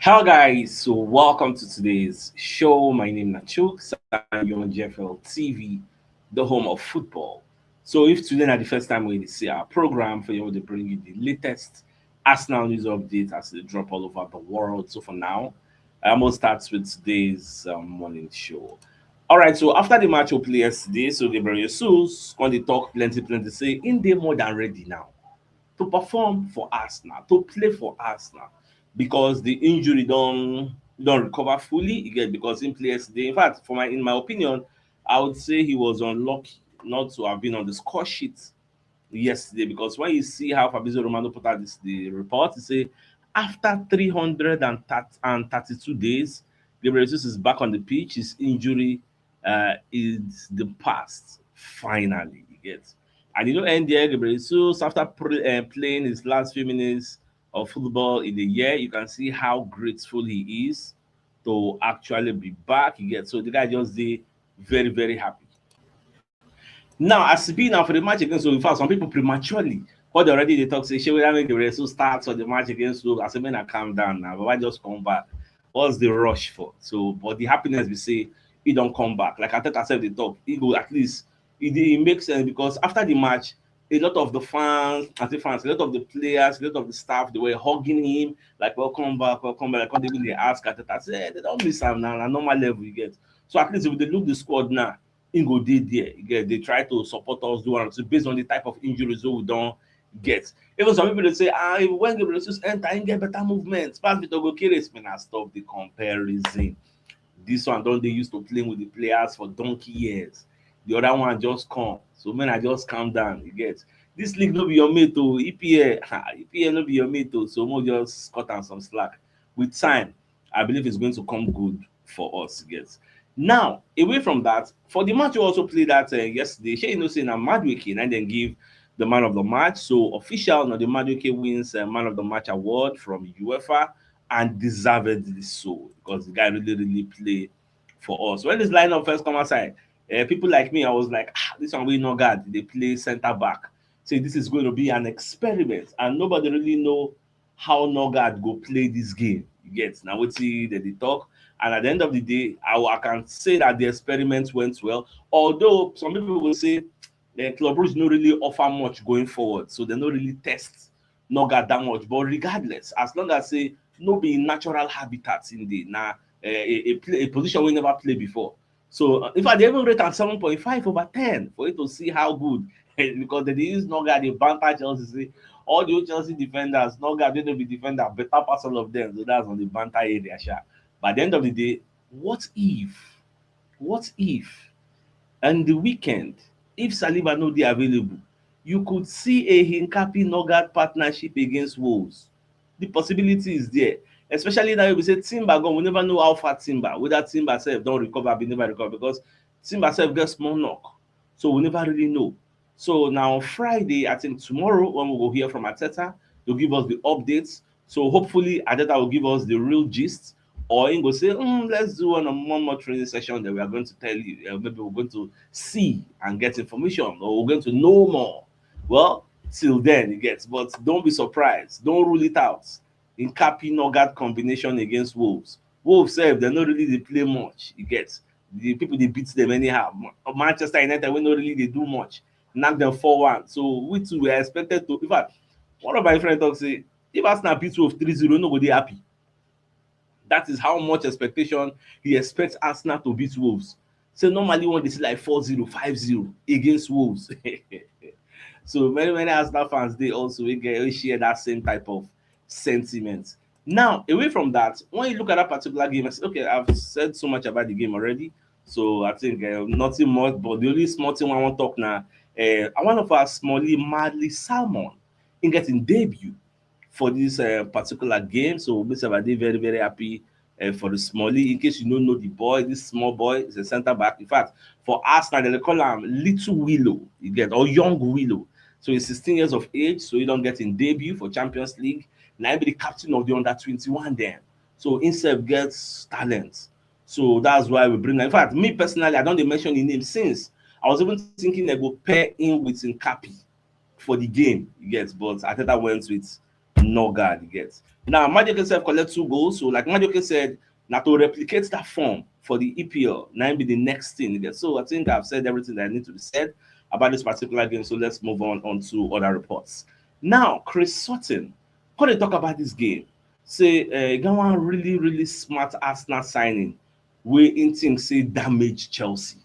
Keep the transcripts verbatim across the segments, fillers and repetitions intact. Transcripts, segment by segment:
Hello guys, so welcome to today's show. My name is Nachuk, and you're on G F L T V, the home of football. So if today na the first time we see our program, for you to bring you the latest Arsenal news update as they drop all over the world. So for now, I almost start with today's um, morning show. All right, so after the match we play yesterday, so Gabriel Jesus come dey talk plenty, plenty, say in dey more than ready now to perform for Arsenal, to play for Arsenal, because the injury don don recover fully. You get, because he play yesterday. In fact, for my in my opinion, I would say he was unlucky not to have been on the score sheet yesterday, because when you see how Fabrizio Romano put out this the report, he say after three hundred and thirty and thirty-two days, Gabriel Jesus is back on the pitch. His injury uh, is the past. Finally, you get. And you know, end there, Gabriel Jesus, after pre- uh, playing his last few minutes of football in the year, you can see how grateful he is to actually be back. You get, so the guy just dey very, very happy. Now, as e be now for the match against, so in fact, some people prematurely, but they already dey talk say, "Shey whether make the Resu start for the match against Wolves?" I say, "Man, I calm down now. Baba just come back. What's the rush for?" So, but the happiness we say he don't come back. Like Arteta said, the talk, he go at least it, it makes sense, because after the match, a lot of the fans, I say fans, a lot of the players, a lot of the staff, they were hugging him, like, "Welcome back, welcome back." Like, when they, they ask Arteta, say, "Eh, they don't miss him now, na normal level you get." So at least if they look the squad now, he go dey there. You get, they try to support us, do one. So based on the type of injuries that we don't get. Even some people they say, "Ah, if when Gabriel Jesus enter, he get better movement." Pass Victor Gokeres, man, I stop the comparison. This one don't they used to playing with the players for donkey years. The other one just come. So man, I just calm down. You get, this league no be your mate, oh. E P L, ha, E P L no be your mate, oh. So mo just cut am some slack. With time, I believe it's going to come good for us. You get. Now, away from that, for the match we also played that uh, yesterday, shey you know say na Madueke na dem give the man of the match. So official, now the Madueke wins uh, man of the match award from UEFA, and deservedly so, because the guy really, really play for us. When this lineup first come outside, uh, people like me, I was like, "Ah, this one wey Nørgaard dey play center back. Say this is going to be an experiment," and nobody really know how Nørgaard go play this game. You get, now wetin dem dey talk. And at the end of the day, I, I can say that the experiment went well. Although some people will say the Club Brugge no really offer much going forward, so they no really test Nørgaard that much. But regardless, as long as say no be natural habitat in the na a, a, a, play, a position we never played before. So uh, in fact, they even rate am seven point five over ten for you to see how good because they dey use Nørgaard dey banter Chelsea. Say all the old Chelsea defenders, Nørgaard wey no be defender, better pass all of them. So that's on the banter area, sha. But at the end of the day, what if, what if, on the weekend, if Saliba no dey available, you could see a Hincapié Nørgaard partnership against Wolves. The possibility is there, especially now we say Timber gone. We never know how far Timber, whether Timber sef don recover, be never recover, because Timber sef get small knock, so we never really know. So now on Friday, I think tomorrow, when we go hear from Arteta to give us the updates. So hopefully Arteta will give us the real gist, or he go say, "Mm, let's do one on one more training session that we are going to tell you. Uh, maybe we're going to see and get information, or we're going to know more." Well, till then, you get. But don't be surprised. Don't rule it out. Hincapié Nørgaard combination against Wolves. Wolves sef, they no really dey play much. You get, the people dey beat them anyhow. Ma- Manchester United, we no really dey do much. Knock them four one. So we too were expected to. In fact, one of my friends talk say, if Arsenal beat Wolves three zero, no go dey happy. That is how much expectation he expects Arsenal to beat Wolves. So normally when they see like four zero, five zero against Wolves. So many, many Arsenal fans, they also we get we share that same type of sentiment. Now, away from that, when you look at that particular game, I say, okay, I've said so much about the game already. So I think uh, nothing more, but the only small thing I want to talk now, uh, one of our Smallie, Madley Salmon, in getting debut for this uh, particular game. So Mister Vade very, very happy uh, for the Smallie. In case you don't know the boy, this small boy is a center back. In fact, for Arsenal, they call him Little Willow, you get, or Young Willow. So he's sixteen years of age, so he don't get in debut for Champions League. Now he be the captain of the under twenty-one then. So himself gets talent. So that's why we bring him. In fact, me personally, I don't dey mention his name since. I was even thinking they go pair him with Hincapié for the game, you get, but Arteta went with no guard, you get. Now, Madueke sef collect two goals. So, like Madueke said, na to replicate that form for the E P L, now be the next thing, you get. So, I think I've said everything that I need to be said about this particular game. So, let's move on, on to other reports. Now, Chris Sutton, when they talk about this game, say uh, got one really, really smart Arsenal signing wey im think say damage Chelsea.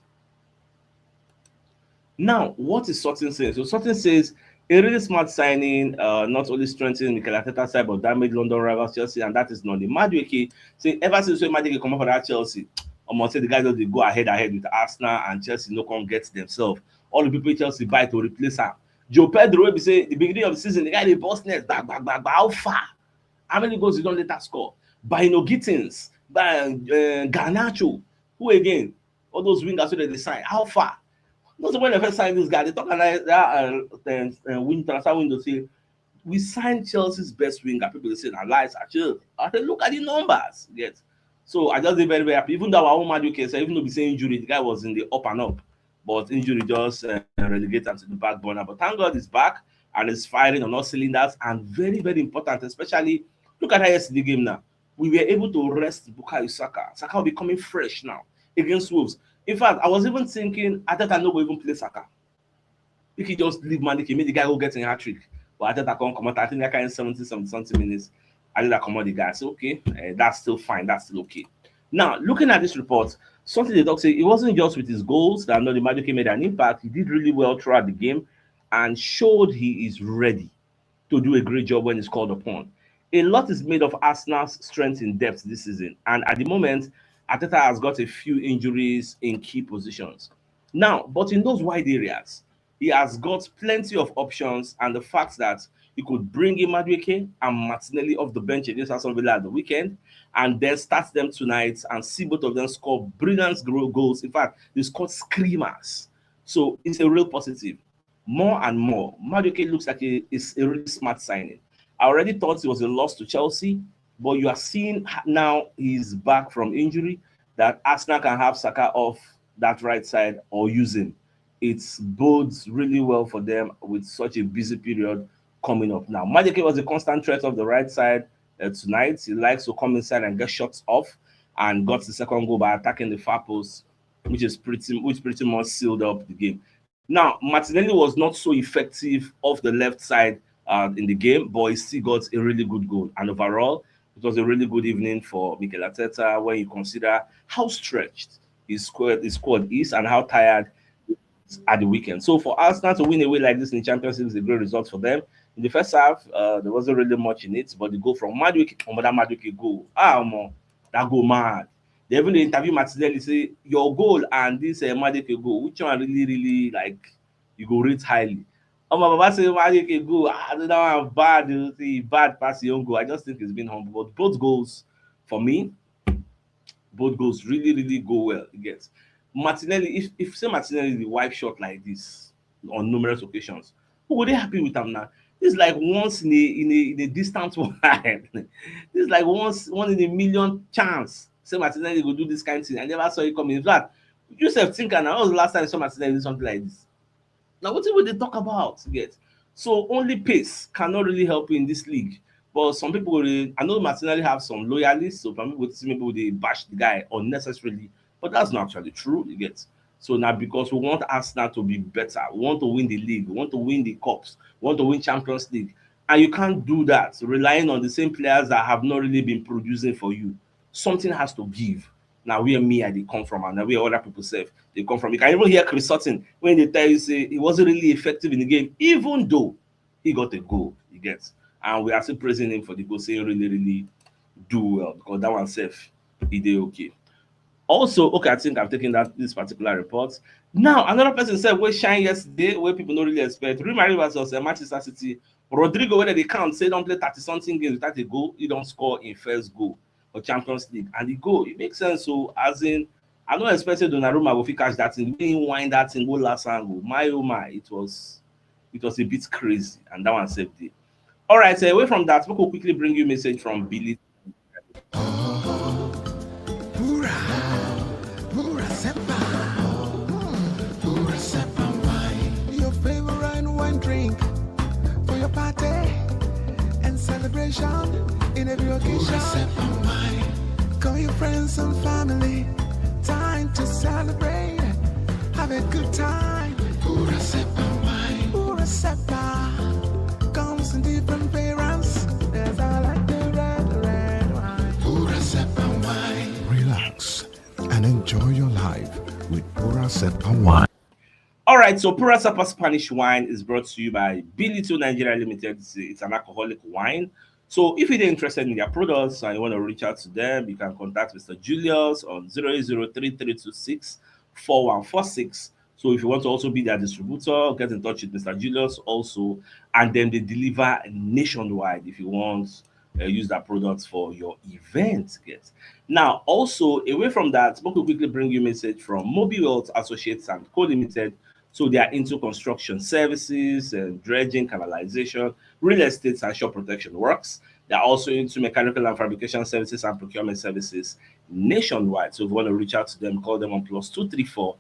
Now, what is Sutton saying? So Sutton says a really smart signing, uh, not only strengthening Mikel Arteta's side, but damage London rivals Chelsea, and that is not the Madueke. Say ever since when Madueke come up for that Chelsea, I must say the guys just dey go ahead ahead with Arsenal and Chelsea no come get themselves. All the people Chelsea buy to replace am. João Pedro, wey be say the beginning of the season, the guy dey burst net, bag, bag, bag, bag. How far? How many goals he don later score? By no Gittins, by uh, Garnacho, who again? All those wingers wey dem dey sign. How far? Not when they first sign this guy, they talk about that uh, uh, uh, win transfer window say we signed Chelsea's best winger. People dey say na lies. Actually, I say look at the numbers. Yes. So I just dey very, very happy. Even though our own Madueke, even though we say injury, the guy was in the up and up, but injury just uh, relegate am to the back burner. But thank God he's back and is firing on all cylinders. And very, very important, especially look at how yesterday game now. We were able to rest Bukayo Saka. Saka will be coming fresh now against Wolves. In fact, I was even thinking Arteta no go even play Saka. If he just leave Madueke, make the guy go get a hat trick. But Arteta come comot. I think that kind of seventy, seventy something minutes. Arteta comot the guy. So okay, uh, that's still fine. That's still okay. Now, looking at this report, something they talk say it wasn't just with his goals that Noni Madueke made an impact. He did really well throughout the game and showed he is ready to do a great job when he's called upon. A lot is made of Arsenal's strength in depth this season, and at the moment, Arteta has got a few injuries in key positions. Now, but in those wide areas, he has got plenty of options, and the fact that he could bring in Madueke and Martinelli off the bench against Aston Villa at the weekend, and then start them tonight and see both of them score brilliant goals. In fact, they scored screamers. So it's a real positive. More and more, Madueke looks like a, is a really smart signing. I already thought he was a loss to Chelsea, but you are seeing now he's back from injury, that Arsenal can have Saka off that right side or use him. It bodes really well for them with such a busy period coming up now. Madueke was a constant threat of the right side uh, tonight. He likes to come inside and get shots off, and got the second goal by attacking the far post, which is pretty, which pretty much sealed up the game. Now, Martinelli was not so effective off the left side uh, in the game, but he still got a really good goal. And overall, it was a really good evening for Mikel Arteta when you consider how stretched his squad, his squad is and how tired at the weekend. So for Arsenal to win away like this in the Champions League is a great result for them. In the first half, uh, there wasn't really much in it, but the goal from Madueke, another Madueke goal. Ah, omo, that goal mad. They even dey interview Martinelli say your goal and this uh, Madueke goal, which one really, really like you go rate highly? Oh my Baba say Madueke goal, ah, that one bad. You see, bad pass your own goal. I just think it's been humble. But both goals for me, both goals really, really go well. You get Martinelli. If if say Martinelli dey wipe shot like this on numerous occasions, who go dey happy with am now? This is like once in a in a in a distant world. This is like once one in a million chance. Say Martinelli go do this kind of thing. I never saw it coming. In fact, you sef think am na, when was the last time you saw Martinelli do something like this? Now, what we dey talk about yet? So only pace cannot really help you in this league. But some people, will, I know Martinelli have some loyalists, so some people will say maybe they bash the guy unnecessarily, but that's not actually true. You get so now because we want Arsenal to be better, we want to win the league, we want to win the cups, we want to win Champions League, and you can't do that relying on the same players that have not really been producing for you. Something has to give. Now where me I dey come from, and now where other people sef dey come from. You can even hear Chris Sutton when they tell you say he wasn't really effective in the game, even though he got a goal. He gets, and we are still praising him for the goal, saying really, really do well because that one sef, he dey okay. Also, okay, I think I've taken that this particular report. Now, another person said we shine yesterday, where people don't really expect Real Madrid versus uh, Manchester City. Rodrygo, when they count, say don't play thirty something games without a goal, he don't score in first goal for Champions League. And the goal, it makes sense. So, as in, I don't expect say Donnarumma will fit catch that thing. He wind that thing, go last angle. My oh my, it was it was a bit crazy, and that one saved it. All right, so away from that, we could quickly bring you a message from Billy. Pura, pura sepa, pura sepa wine. Your flavor and wine drink for your party and Celebration in every occasion. Call your friends and family. Time to celebrate. Have a good time. Pura Sepa wine. Pura Sepa comes in different variants. There's a like the red, red wine. Pura Sepa wine. Relax and enjoy your life with Pura Sepa wine. All right, so Pura Sepa Spanish wine is brought to you by Billy Two Nigeria Limited. It's, it's an alcoholic wine. So if you're interested in their products and you want to reach out to them, you can contact Mister Julius on zero eight zero three three two six four one four six. So if you want to also be their distributor, get in touch with Mister Julius also, and then they deliver nationwide if you want uh, use that product for your event. Yes. Now, also away from that, we could quickly bring you a message from Mobi Wealth Associates and Co Limited. So they are into construction services, uh, dredging, canalization, real estate, and shore protection works. They are also into mechanical and fabrication services and procurement services nationwide. So if you want to reach out to them, call them on plus two three four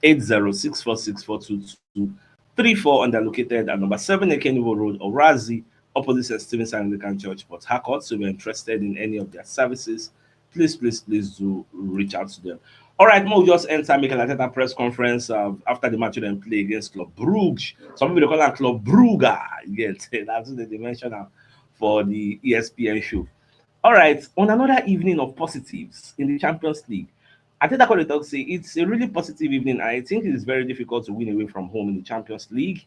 eight zero six four six four two two three four, and they're located at number seven Ekeniwo Road, Orazi, opposite St. Stephen's Anglican Church, Port Harcourt. So if you're interested in any of their services, please, please, please do reach out to them. All right, we'll just enter Mikel Arteta press conference uh, after the match they play against Club Brugge. Some people they call that Club Brugge. Yes, that's what they mention now for the E S P N show. All right, on another evening of positives in the Champions League, Arteta called the talk say it's a really positive evening. I think it is very difficult to win away from home in the Champions League.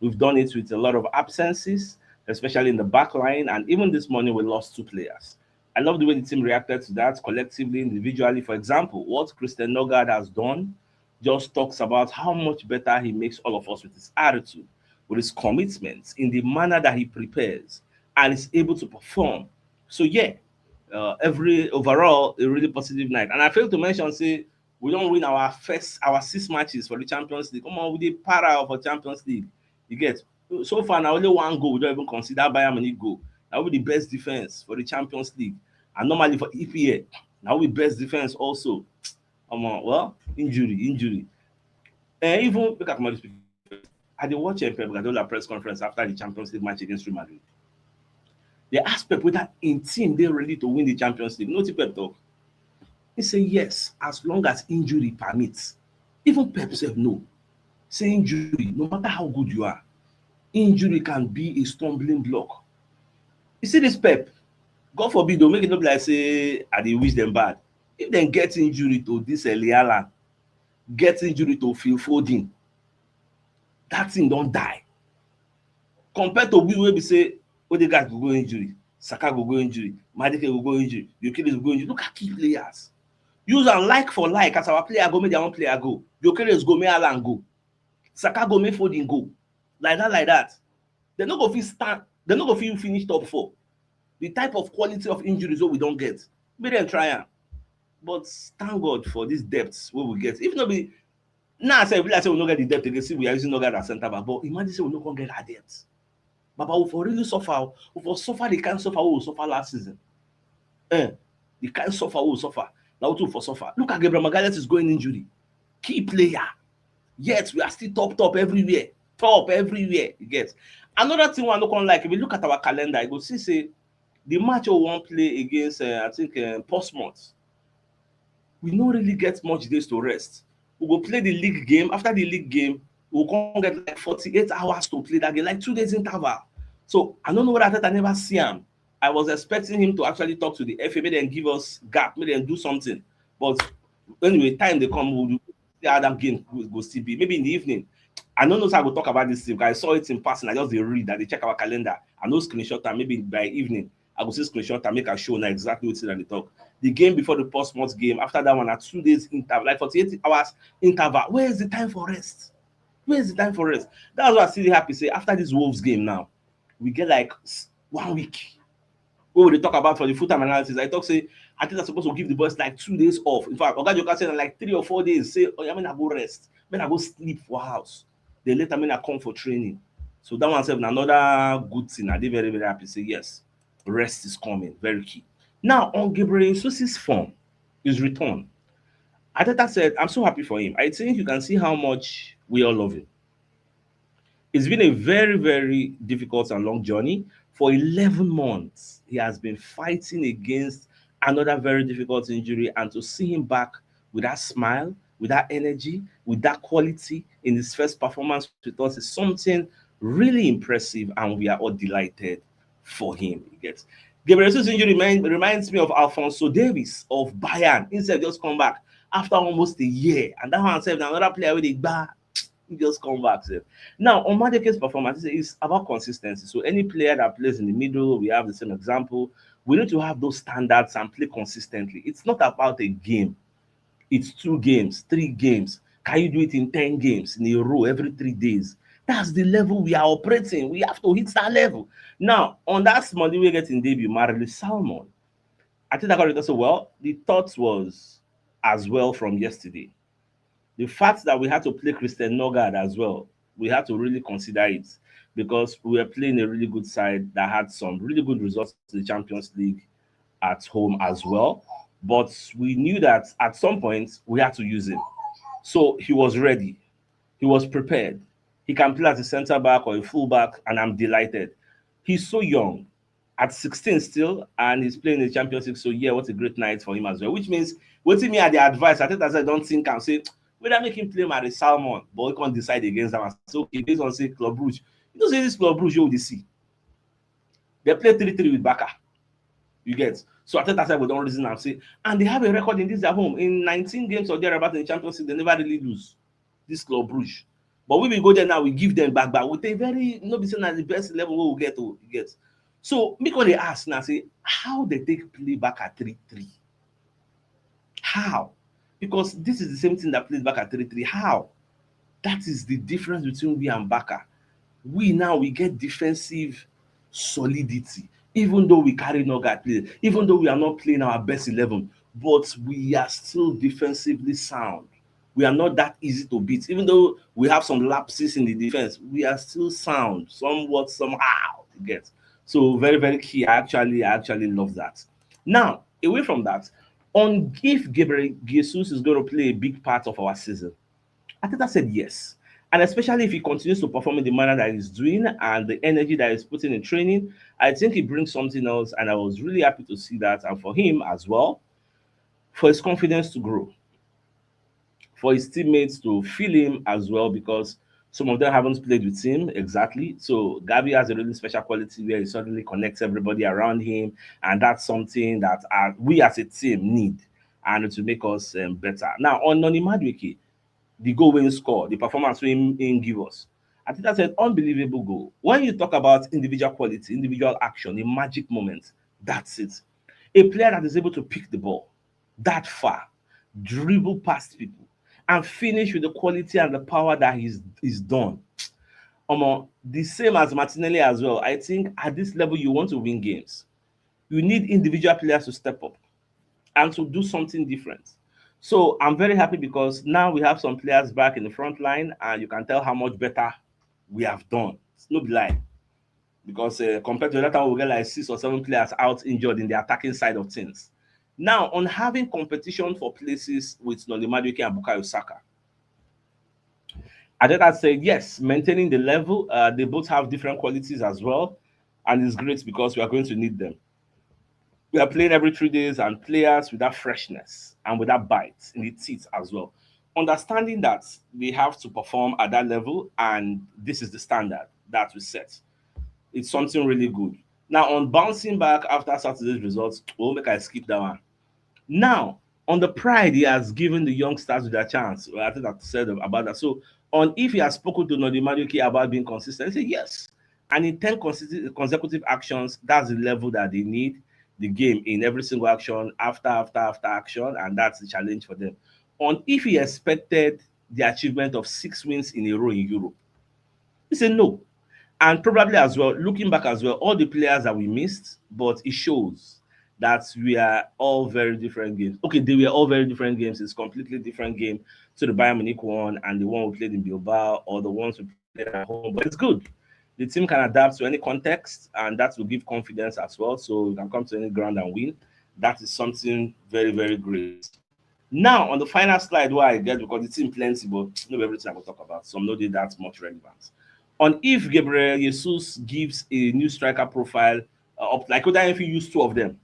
We've done it with a lot of absences, especially in the back line, and even this morning we lost two players. I love the way the team reacted to that collectively, individually. For example, what Christian Nørgaard has done just talks about how much better he makes all of us with his attitude, with his commitment, in the manner that he prepares and is able to perform. So yeah, uh, every overall a really positive night. And I failed to mention say we don't win our first our six matches for the Champions League. Come on, we dey para for Champions League. You get so far now only one goal we don't even consider Bayern Munich goal. That will be the best defense for the Champions League. And normally for E P L, that will be best defense also. Um, well, injury, injury. And even look at my I dey watch Pep Guardiola press conference after the Champions League match against Real Madrid. They ask Pep whether in team they ready to win the Champions League. No Pep talk. He say yes, as long as injury permits. Even Pep said no. Say injury, no matter how good you are, injury can be a stumbling block. You see this Pep, God forbid, don't make it look like say I dey wish them bad. If they get injury to this Eliala, get injury to Phil Foden, that thing don't die. Compared to we wey be say Odegaard go go injury, Saka go go injury, Madueke go go injury, Gyökeres go go injury. Look at key players. Use am like for like as our player go make their own player go. Gyökeres go make Haaland go. Saka go make Foden go. Like that, like that. They no go fit stand. They no go fit finish top four. The type of quality of injuries wey we don't get, make them try am. But thank God for these debts wey we get. If not be now, I say we like say we no get the debt again. See, we are using Nørgaard as centre back. But imagine say we no come get that debt. Baba, we for really suffer. We for suffer the kind suffer we suffer last season. Eh, the kind suffer we suffer. Now we for suffer. Look at Gabriel Magalhaes is going injury. Key player. Yet we are still top, top everywhere. Top everywhere. You get. Another thing I no come like, if you look at our calendar, you go see say the match we wan play against, uh, I think, uh, Portsmouth, we no really get much days to rest. We go play the league game. After the league game, we go come get like forty-eight hours to play that game, like two days interval. So I don't know what I thought I never see him. I was expecting him to actually talk to the F A, make them give us gap, make them do something. But anyway, time they come, we'll see how that game go, go still be. Maybe in the evening. I don't know how I go talk about this thing, 'cause I saw it in passing. I just dey read that they check our calendar. I no screenshot am. Maybe by evening, I go see screenshot and make a show now exactly what they talk. The game before the Portsmouth game, after that one, at two days interval, like forty-eight hours interval. Where is the time for rest? Where is the time for rest? That's why I still happy say after this Wolves game now, we get like s- one week. What we dey talk about for the full time analysis? I talk say I think I'm supposed to give the boys like two days off. In fact, Oga Joka said like three or four days. Say, oh, I mean, I go rest. Then I go sleep for house. Then later, I mean, I come for training. So that one said another good thing. I did very, very happy. Say yes, rest is coming. Very key. Now on Gabriel Jesus's form, his return. Arteta said, I'm so happy for him. I think you can see how much we all love him. It's been a very, very difficult and long journey. For eleven months, he has been fighting against another very difficult injury, and to see him back with that smile, with that energy, with that quality in his first performance with us is something really impressive, and we are all delighted for him. You get Gabriel Jesus' injury remind, reminds me of Alphonso Davies of Bayern. He said just come back after almost a year, and that one said another player with a bar he just come back sef. Now, on Madueke's performance, it's about consistency. So any player that plays in the middle, we have the same example. We need to have those standards and play consistently. It's not about a game. It's two games, three games. Can you do it in ten games in a row every three days? That's the level we are operating. We have to hit that level. Now, on that Smallie wey get him debut, Marley Salmon, I think that got it also well. The thought was as well from yesterday. The fact that we had to play Christian Nørgaard as well, we had to really consider it because we were playing a really good side that had some really good results in the Champions League at home as well. But we knew that at some point we had to use him. So he was ready. He was prepared. He can play as a center back or a fullback, and I'm delighted. He's so young, at sixteen still, and he's playing in the Champions League. So yeah, what a great night for him as well. Which means, waiting me at the advice, I think as I don't think I'm say whether make him play Marley Salmon, but he can't decide against them. So okay, based on say Club Brugge, you know say this Club Brugge you dey see, they play three three with Barca. You get so I think that's why we don't reason and say, and they have a record in this their home in nineteen games or thereabout in the Champions League, they never really lose. This Club Brugge. But we will go there now, we give them back back with a very no be saying that the best level we will get to get. So me go dey ask now say how they take play back at three three. How? Because this is the same thing that played back at three three. How? That is the difference between we and Barca. We now we get defensive solidity, even though we carry Nørgaard play, even though we are not playing our best eleven, but we are still defensively sound. We are not that easy to beat, even though we have some lapses in the defense. We are still sound, somewhat, somehow. You get so very, very key. I actually, I actually love that. Now, away from that, on if Gabriel Jesus is going to play a big part of our season, Arteta said yes. And especially if he continues to perform in the manner that he's doing and the energy that he's putting in training, I think he brings something else. And I was really happy to see that. And for him as well, for his confidence to grow, for his teammates to feel him as well, because some of them haven't played with him exactly. So Gavi has a really special quality where he suddenly connects everybody around him, and that's something that uh, we as a team need and to make us um, better. Now, on Noni Madueke, the goal wey he score, the performance wey he, he give us, Arteta said, unbelievable goal. When you talk about individual quality, individual action, a magic moment, that's it. A player that is able to pick the ball that far, dribble past people, and finish with the quality and the power that he's, he's done. Um, the same as Martinelli as well. I think at this level, you want to win games. You need individual players to step up and to do something different. So I'm very happy because now we have some players back in the front line, and you can tell how much better we have done. It's no be lie. Because uh, compared to that time, we get like six or seven players out injured in the attacking side of things. Now, on having competition for places with Noni Madueke and Bukayo Saka, Arteta said, yes, maintaining the level. Uh, they both have different qualities as well. And it's great because we are going to need them. We are playing every three days and players with that freshness and with that bite in the teeth as well. Understanding that they have to perform at that level and this is the standard that we set. It's something really good. Now, on bouncing back after Saturday's results, we'll make I skip that one. Now, on the pride he has given the youngsters with their chance. Well, I think I said about that. So, on if he has spoken to Noni Madueke about being consistent, he said yes. And in ten consecutive actions, that's the level that they need the game in every single action, after, after, after action, and that's the challenge for them. On if he expected the achievement of six wins in a row in Europe, he said no. And probably as well, looking back as well, all the players that we missed, but it shows that we are all very different games. Okay, they were all very different games. It's completely different game to the Bayern Munich one and the one we played in Bilbao or the ones we played at home. But it's good. The team can adapt to any context, and that will give confidence as well. So you can come to any ground and win. That is something very, very great. Now, on the final slide, why I get because the team plenty, but not everything I will talk about. Some not that much relevance. On if Gabriel Jesus gives a new striker profile, uh, up, like, would I even use two of them?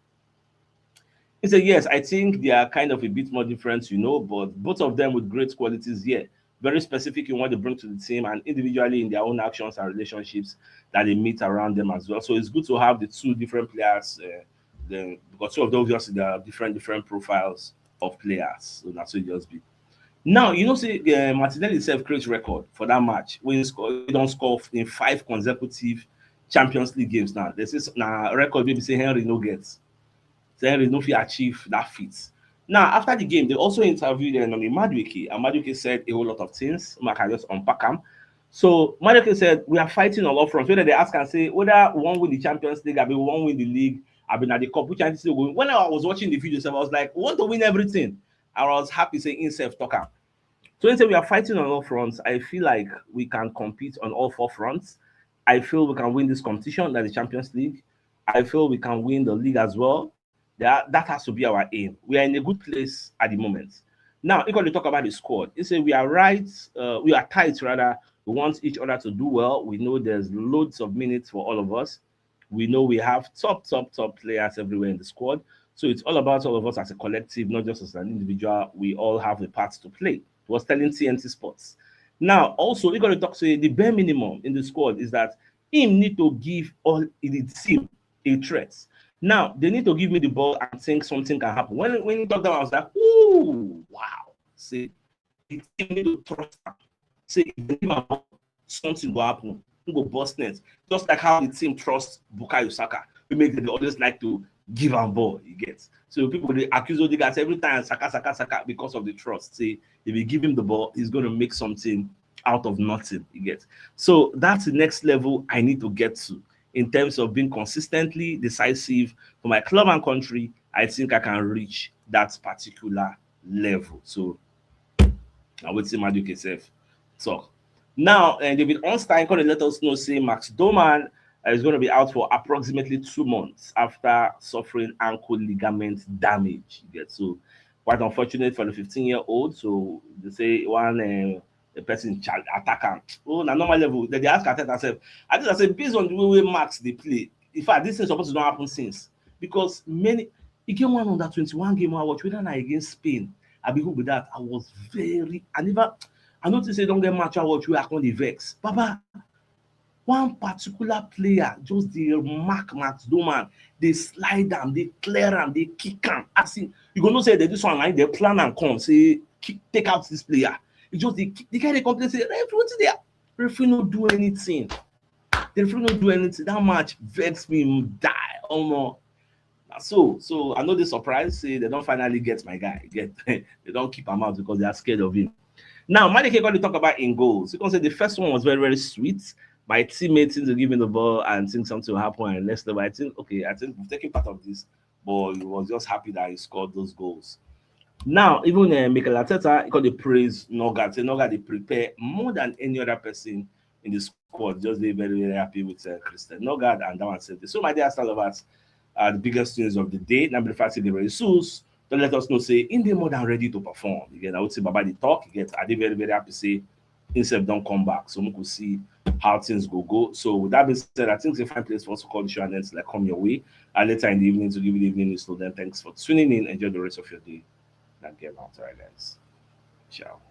He said, "Yes, I think they are kind of a bit more different, you know, but both of them with great qualities here, very specific in what they bring to the team and individually in their own actions and relationships that they meet around them as well. So it's good to have the two different players, uh, then, because two of them, obviously, they are different, different profiles of players. So that's what it just be." Now, you know, see, uh, Martinelli himself creates record for that match. When he score, he don't score in five consecutive Champions League games now. This is now record maybe say Henry no gets. Say Henry no fit achieve that feat. Now, after the game, they also interviewed, uh, Noni Madueke, and Madueke said a whole lot of things. I can just unpack them. So Madueke said, "We are fighting on all fronts." Whether they ask and say whether one win the Champions League, I mean, one win the league, I mean, at the cup, which I still win. When I was watching the video, I was like, "We want to win everything." I was happy saying himself talk am. So he said, "We are fighting on all fronts. I feel like we can compete on all four fronts. I feel we can win this competition, that the Champions League. I feel we can win the league as well. That, that has to be our aim. We are in a good place at the moment." Now, he got to talk about the squad. He said, "We are right, uh, we are tight rather. We want each other to do well. We know there's loads of minutes for all of us. We know we have top, top, top players everywhere in the squad. So it's all about all of us as a collective, not just as an individual. We all have a part to play." He was telling T N T Sports. Now, also, he got to talk, say the bare minimum in the squad is that him need to give all the team a threat. Now, they need to give me the ball and think something can happen. When, when he talked about, I was like, "Ooh, wow." See, the team need to trust am. Say if they give am ball, something go happen. He go burst net. Just like how the team trusts Bukayo Saka, we make them always like to give am ball, you get. So people, they accuse Odegaard every time, "Saka, Saka, Saka," because of the trust. Say if you give him the ball, he's going to make something out of nothing, you get. So that's the next level I need to get to in terms of being consistently decisive for my club and country. I think I can reach that particular level. So I would say Madueke himself talk. Now, uh, David Ornstein come to let us know say Max Doman, uh, is going to be out for approximately two months after suffering ankle ligament damage. You get, so quite unfortunate for the fifteen-year-old. So they say one, uh, a person chal-, attack am. Oh, na normal level. They, they ask Arteta sef. Arteta say, based on the way, way Max dey play, in fact, this thing suppose to don happen since, because many, e get one under twenty-one game I watch, whether na against Spain, I be who be that. I was very, I never, I noticed say don get match I watch where I come dey vex. Baba, one particular player just dey mark Max Doman, dey slide am, dey clear am, dey kick am. As in, you go know say they do something like they plan and come say, "Kick, take out this player." E just dey kick. The guy dey complain say, "Referee, wetin dey, referee no do anything." The referee no do anything. That match vex me, die. Omo. Na so, so I no dey surprised say they don finally get my guy. Get, they don keep am out because they are scared of him. Now, Madueke come dey talk about in goals. He come say the first one was very, very sweet. My teammates seem to give me the ball and think something will happen and next level. I think, okay, I think we've taken part of this, but he was just happy that he scored those goals. Now, even, uh, Mikel Arteta, he come dey praise Noga. Say Noga dey prepare more than any other person in the squad. Just dey very, very happy with, uh, Christian Noga and that one sef. So, my dear Arsenal lovers, uh, the biggest news of the day, number five, Gabriel Jesus, to let us know say he dey more than ready to perform. Again, I would say Baba dey talk. Again, I dey very, very happy say himself don come back. So we could see how things go go. So with that being said, I think it's a fine place for us to call the show and then, like, come your way. And later in the evening to give you the evening news. So then, thanks for tuning in. Enjoy the rest of your day. And get out, all right, guys. Ciao.